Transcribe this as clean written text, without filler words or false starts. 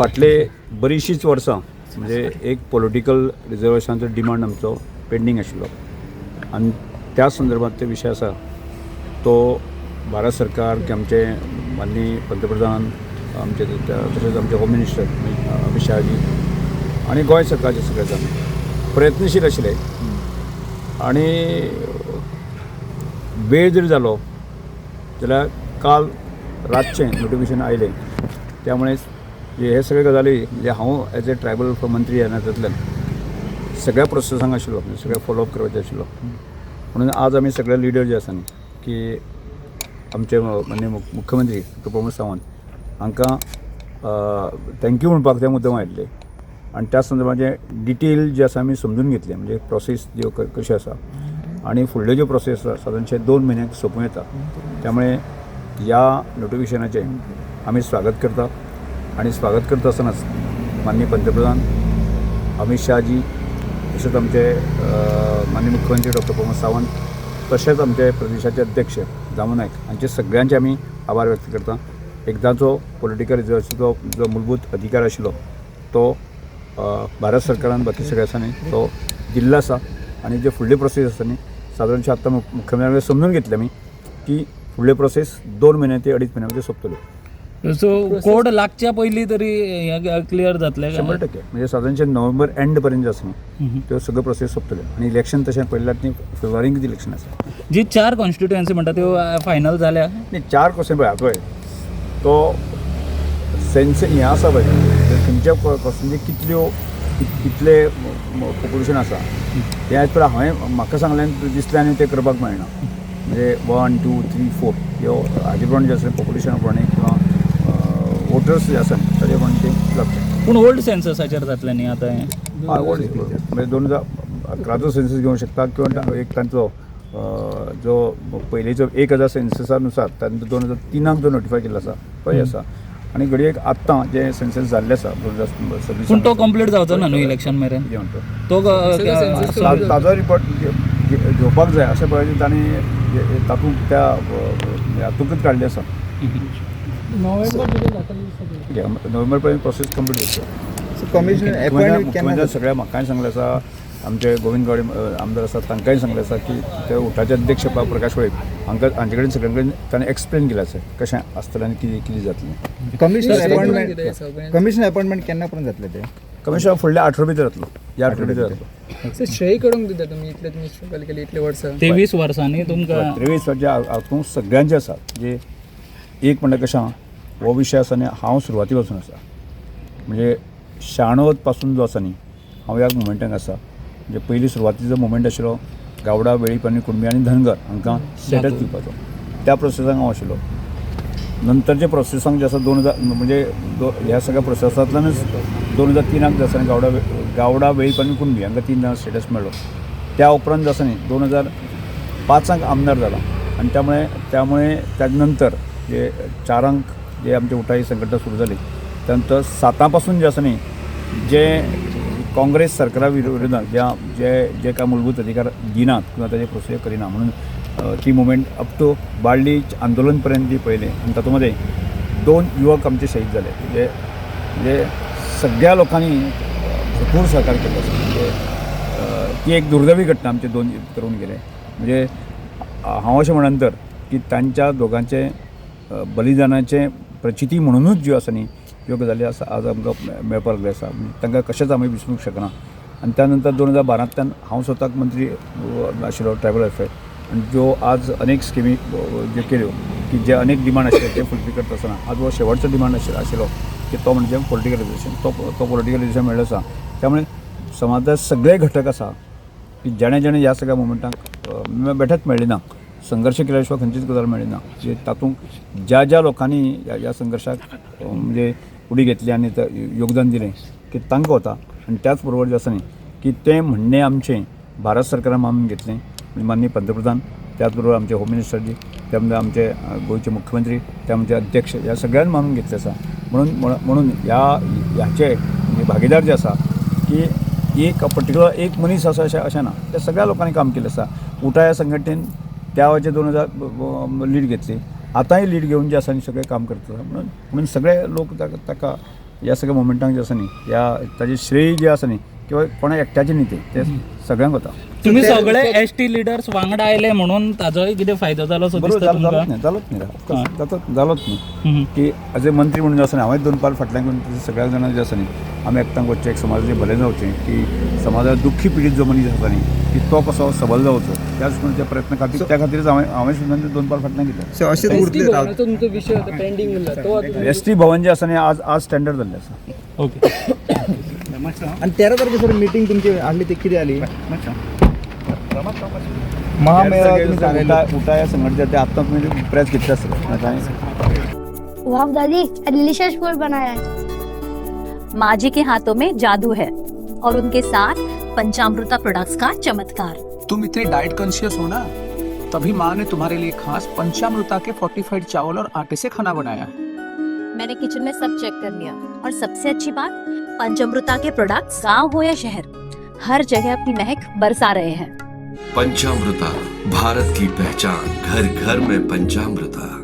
फाटले बरीचशींच वर्सां म्हणजे एक पॉलिटिकल रिजर्वेशनाचो डिमांड आमचो पेंडींग आशिल्लो आनी त्या संदर्भात ते विशय आसा तो भारत सरकार की आमचे माननीय पंतप्रधान आमचे तशेंच आमचे होम मिनिस्टर अमित शहाजी आनी गोंय सरकारचे सगळे जाण प्रयत्नशील आशिल्ले आनी वेळ जरी जालो जाल्यार काल रातचें नोटिफिकेशन आयलें. त्यामुळे हे सगळे गजाली म्हणजे हांव एज ए ट्रायबल मंत्री ह्या नात्यांतल्यान सगळ्या प्रोसेसांक आशिल्लो, म्हणजे सगळें फॉलोअप करपाचें आशिल्लो. म्हणून आज आमी सगळे लिडर जे आसा न्ही की आमचे माननीय मुख्यमंत्री डॉक्टर प्रमोद सावंत हांकां thank you म्हणपाक ते मुद्दम आयिल्ले आनी त्या संदर्भात डिटेल जे आसा आमी समजून घेतले, म्हणजे प्रोसेस ज्यो कश्यो आसा आनी फुडल्यो ज्यो प्रोसेस आसा सादारणशे 2 म्हयन्याक सोंपूं येता. त्यामुळे ह्या नोटिफिकेशनाचें आमी स्वागत करता आनी स्वागत करता आसतनाच माननीय पंतप्रधान अमित शहाजी तशेंच आमचे माननीय मुख्यमंत्री डॉक्टर प्रमोद सावंत तशेंच आमचे प्रदेशाचे अध्यक्ष दामू नायक हांचे सगळ्यांचे आमी आभार व्यक्त करता. एकदांचो पॉलिटिकल रिजर्वेशनाचो जो मूलभूत अधिकार आशिल्लो तो भारत सरकारान बाकी सगळ्या आसा न्ही तो दिल्लो आसा आनी जे फुडले प्रोसेस आसा न्ही सादारणशे आत्तां मुख्यमंत्र्या कडेन समजून घेतले आमी की फुडले प्रोसेस 2 म्हयने ते 2.5 म्हयन्या भितर सोंपतल्यो. सो कोड लागच्या पयलीं तरी हें क्लियर जातलें? 100%, म्हणजे सादारणशे नोव्हेंबर एंड पर्यंत जे आसा न्ही त्यो सगळ्यो प्रोसेस सोंपतल्यो आनी इलेक्शन तशें पळयल्यार न्ही फेब्रुवारीक इलेक्शन आसा. जी 4 कॉन्स्टिट्युएन्सी म्हणटा त्यो फायनल जाल्या? न्ही, 4 क्वेश्चन पळय पळय तो सेन्स हें आसा पळय खंयच्या क्वेश्चनचे कितल्यो कितले पॉप्युलेशन आसा हें आयज पळय हांवें म्हाका सांगलें दिसलें आनी तें करपाक मेळना. म्हणजे 1 2 3 4 ह्यो हाजे प्रमाणे जे आसा पॉप्युलेशना प्रमाणे किंवा वोटर्स जे आसा ताजे प्रमाणे तें जातलें. पूण ओल्ड सेन्ससाचेर जातलें न्ही आतां हें? हय, ओल्ड म्हणजे 2011चो सेन्सस घेवंक शकता किंवा एक तांचो जो पयलींचो 1000 सेन्ससा नुसार तांचो 2003 जो नोटिफाय केल्लो आसा तोय आसा आनी घडये आत्तां जे सेन्सस जाल्ले आसा 2026 पूण तो कंप्लीट जावचो ना न्हू इलेक्शन मेरेन? कितें म्हणटा तो ताजो रिपोर्ट घेवपाक जाय अशें पळय तांणी तातूंत त्या हातूंतच काडलें आसा. नोव्हेंबर पर्यंत प्रोसेस कंप्लीट जातली. कमिशनर अपॉइंटमेंट केन्ना? मुख्यमंत्र्यान सगळ्या म्हाकाय सांगलें आसा, आमचे गोविंद गावडे आमदार आसात तांकांय सांगलें आसा की ते उठाचे अध्यक्ष प्रकाश वेळीप हांकां हांचे कडेन सगळ्यां कडेन ताणें एक्सप्लेन केलें आसा कशें आसतलें आनी कितें कितें जातलें. कमिशनर अपॉइंटमेंट, कमिशनर अपॉइंटमेंट केन्ना पर्यंत जातलें तें? कमिशनर फुडल्या आठवड्या भितर जातलो, ह्या आठवड्या भितर जातलो. सर, श्रेय करूंक दिता तुमी इतले तुमी स्ट्रगल केली इतले वर्सां? 23 वर्सांनी तुमकां 23 वर्सां हातूंत सगळ्यांचे आसा. म्हणजे एक म्हणल्यार कशें आहा हो विशय आसा न्ही हांव सुरवाती पासून आसा, म्हणजे 96 पासून जो आसा न्ही हांव ह्या मुवमेंटाक आसा. म्हणजे पयली सुरवातीचो मुवमेंट आशिल्लो गावडा, वेळीप आनी कुणबी आनी धनगर हांकां स्टेटस दिवपाचो, त्या प्रोसेसाक हांव आशिल्लो. नंतरच्या प्रोसेसांक जे आसा 2000 म्हणजे ह्या सगळ्या प्रोसेसांतल्यानच 2003 जे आसा न्ही गावडा वेळीप आनी कुणबी हांकां 3 जाणां स्टेटस मेळ्ळो. त्या उपरांत जे आसा न्ही 2005 आमदार जाला आनी त्यामुळे त्याच्या नंतर जे 4 जे आमचे उठाई संघटना सुरू जाली त्या नंतर 7 पासून जे आसा न्ही जे काँग्रेस सरकारा विरोधात ज्या जे जे काय मूलभूत अधिकार दिनात किंवा ताजे प्रोसिजर करिना म्हणून ती मुवमेंट अप टू बाळ्ळी आंदोलन पर्यंत ती पळयली आनी तातूंत मदें 2 युवक आमचे शहीद जाले. म्हणजे म्हणजे सगळ्या लोकांनी भरपूर सहकार केल्लो आसा. म्हणजे ती एक दुर्दैवी घटना आमचे 2 तरुण गेले. म्हणजे हांव अशें म्हणन तर की तांच्या दोगांचे बलिदानाचें प्रचिती म्हणुनूच ज्यो आसा न्ही ह्यो गजाली आसा आज आमकां मेळपाक लागल्यो आसा. तांकां कशेंच आमी विसरूंक शकना. आनी त्या नंतर 2012 हांव स्वताक मंत्री आशिल्लो ट्रायबल वेलफेअर आनी ज्यो आज अनेक स्किमी ज्यो केल्यो की जे अनेक डिमांड आशिल्ले ते फुलफील करता आसतना आज हो शेवटचो डिमांड आशिल्लो की तो म्हणजे पॉलिटिकल रिजर्वेशन, तो पॉलिटिकल रिजर्वेशन मेळ्ळो आसा. त्यामुळे समाजांत सगळे घटक आसा की जेणे जेणे ह्या सगळ्या मुवमेंटाक बेठेच मेळ्ळी ना, संघर्श केल्या शिवाय खंयचीच गजाल मेळ्ळी ना. म्हणजे तातूंत ज्या ज्या लोकांनी ह्या संघर्शाक म्हणजे उडी घेतली आनी योगदान दिलें की तांकां वता. आनी त्याच बरोबर जें आसा न्ही की तें म्हणणें आमचें भारत सरकारान मानून घेतलें, म्हणजे माननीय पंतप्रधान, त्याच बरोबर आमचे होम मिनिस्टरजी, त्या म्हणजे आमचे गोंयचे मुख्यमंत्री, त्या आमचे अध्यक्ष, ह्या सगळ्यांनी मानून घेतलें आसा. म्हणून म्हणून ह्या ह्याचे म्हणजे भागीदार जे आसा की एक पर्टिक्युलर एक मनीस आसा अशें अशें ना, त्या सगळ्या लोकांनी काम केल्लें आसा. उठा ह्या संघटनेन त्या वेळाचेर 2000 लीड घेतली, आतांय लीड घेवन जे आसा न्ही सगळें काम करता. म्हणून म्हणून सगळे लोक ताका ह्या सगळ्या मुवमेंटांक जे आसा न्ही, ह्या ताजें श्रेय जें आसा न्ही, किंवा कोणा एकट्याचें न्ही, तें तें सगळ्यांक वता. तुम्ही सगळे एस टी लिडर्स वांगडा आयले म्हणून ताजोय कितें फायदो जालो सो बरोबर दिसता जालोच तुमकां? न्ही, जालोच न्ही, ऑफकोर्स जातोच, जालोच न्ही. हम्म. की एज ए मंत्री म्हणून जे आसा न्ही, हांवें दोन पावल फाटल्यान करून सगळ्या जाणां जे आसा न्ही, आमी एकठांय वचचें, एक समाजाचें भलें जावचें, की समाजात दुख्खी पिडीत जो मनीस आसा न्ही, की तो कसो सबल जावचो, त्या दृश्टीन ते प्रयत्न खातीर, त्या खातीरच हांवें सुद्दां ते दोन पावल फाटल्यान घेतले. सो अशेंच एस टी उरतले राव. भवनाचो तुमचो विशय आतां पेंडींग उरला तो आतां एस टी भवन जें आसा न्ही, आज आज स्टँडर्ड जाल्लें आसा. ओके. आणि 13 तारखे सर मिटिंग तुमची आहली ती कितें जाली? महामेळावा तुमी सांगिल्लो. उटा ह्या संघटनेचे ते आत्तां तुमी प्रेस घेतले आसतले. वाह दादी, डिलीशियस फूड बनाया है. माँ जी के हाथों में जादू है और उनके साथ पंचामृता प्रोडक्ट्स का चमत्कार. तुम इतने डाइट कॉन्शियस हो ना, तभी माँ ने तुम्हारे लिए खास पंचामृता के फोर्टिफाइड चावल और आटे से खाना बनाया है. मैंने किचन में सब चेक कर लिया और सबसे अच्छी बात, पंचामृता के प्रोडक्ट्स गांव हो या शहर, हर जगह अपनी महक बरसा रहे हैं. पंचामृता, भारत की पहचान, घर घर में पंचामृता.